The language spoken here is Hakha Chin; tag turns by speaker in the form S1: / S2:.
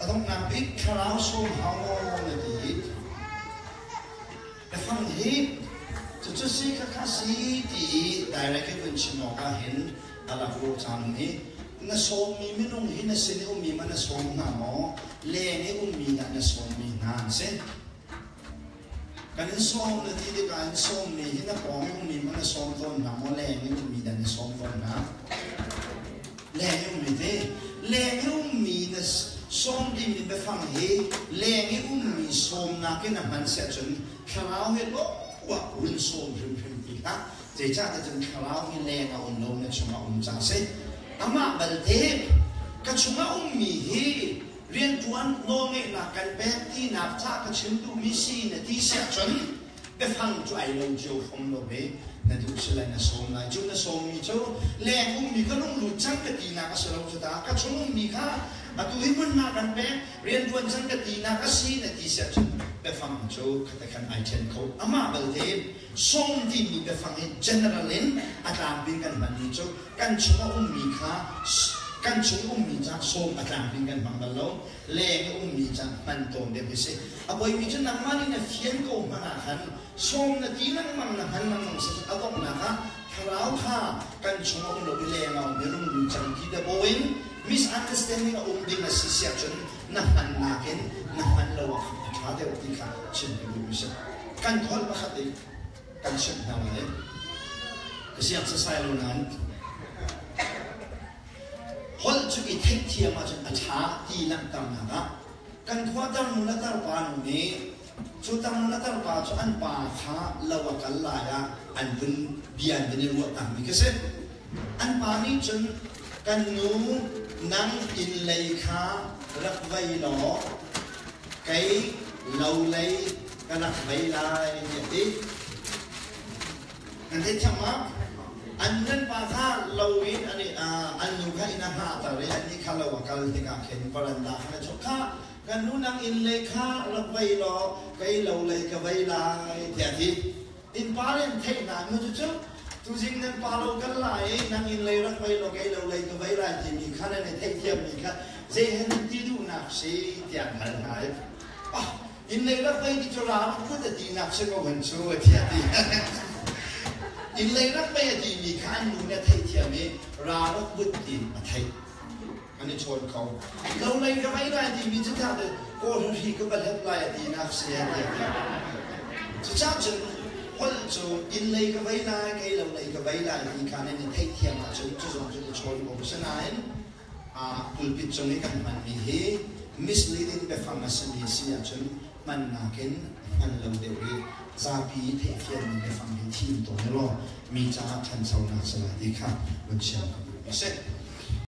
S1: Donghnak bik thlarau sawm hau maw na ti? Biafang hi cucu si khakha si ti i direct in vun chim awk ah hin a lak lo cang i na sawmmi minung hi na sin i ummi ma na sawm hna maw, leng i ummi dah na sawmmi hna an si? Kan in sawm na ti tikah in sawmmi hi na pawng i ummi ma na sawm tawn hna maw, leng i ummi dah na sawm tawn hna? Leng i ummi te, leng i ummi na sawm dingmi biafang hi leng i ummi sawmnak in a hman siah cun thlarau hi lawh run sawm hrimhrim ti hlah. Zeicahtiah cun thlarau hi leng a um lo, na chungah um ca a si. Amah balte ka chungah ummi hi rianṭuan nawlngeihnak kan pek tinak ca ka chim duhmi si na ti siah cun biafang cu ai lo cio hrom lo ve. Na duh si lai, na sawm lai cu. Na sawmmi cu leng ummi ka lung lut cang ka tinak a si lo cu ta. Ka chung ummi kha atu hi hmunhma kan pek, rianṭuan cang ka tinak a si na ti siah cun biafang cu khate khan ai ṭhen kho. Amah balte sawm timi biafang hi general in a tlangpi kan hmanmi cu kan chung a ummi kha kan chung ummi ca sawm a tlangpi kan hmang bal lo, leng i ummi ca hman tawn deuh hi si. A poimi cu nangmah nih na fian ko hmanh ah khan sawm na ti lengmang, na hman lengmang si a donghnak ah thlarau kha kan chung a um lo i leng a um i runglu cang ti dabo in misunderstanding a um ding a si siah cun na hman nakin na hman lo ah khan a ṭha deuh ti kha chim ka duhmi si. Kan holh pakhat i kan chimh hna lai. Ka siang sasai lo nain holh cu i theihthiam ahcun a ṭha ti langhternak ah kan khua tarnu le tarpa nu nih cu tarnu le tarpa cu an pa kha lo a kal lai ah an vun bia an vun i ruah tangmi khi si. An pa nih cun, kan nu, nang inn lei kha rak vei law kei lo lei ka rak vei lai tiah a ti. Nan theithiam ma? An nan pa kha lo in an an nu kha inn a hngahter i annih kha lo a kal tikah khin varanda khan a chuak. Kha kan nu, nang inn lei kha rak vei law kei lo lei ka vei lai tiah a ti. Innpa nih an theih hna mu cucu tuzing nan pa lo kal lai i nang inn lei rak vei law kei lo lei ka vei lai timi kha nan i theihthiammi kha zei he nan ti duhnak si tiah an hal hna i, ah, inn lei rak vei ti cu ra rak put a tinak si ko hen cu a tiah ti. Inn lei rak vei a timi kha an nu nih a theihthiam i ra rak put tiin a theih. An i chawn kho. Lo lei ka vei lai timi cu tah kawl hri ka va hlep lai a tinak si a ti. Cucaah cun holh cu inn lei ka vei lai, kei lo lei ka vei lai ti kha nan i theihthiam ahcun cu zong cu i chawn ko. Asinain pulpit cung i kan hmanmi hi misleading biafang a simi si ahcun hmannak in hman lo deuh i zapi theihfianmi biafang hi thim tawn law mi caah ṭhanchonak si lai ti kha vun chim ka duhmi a si.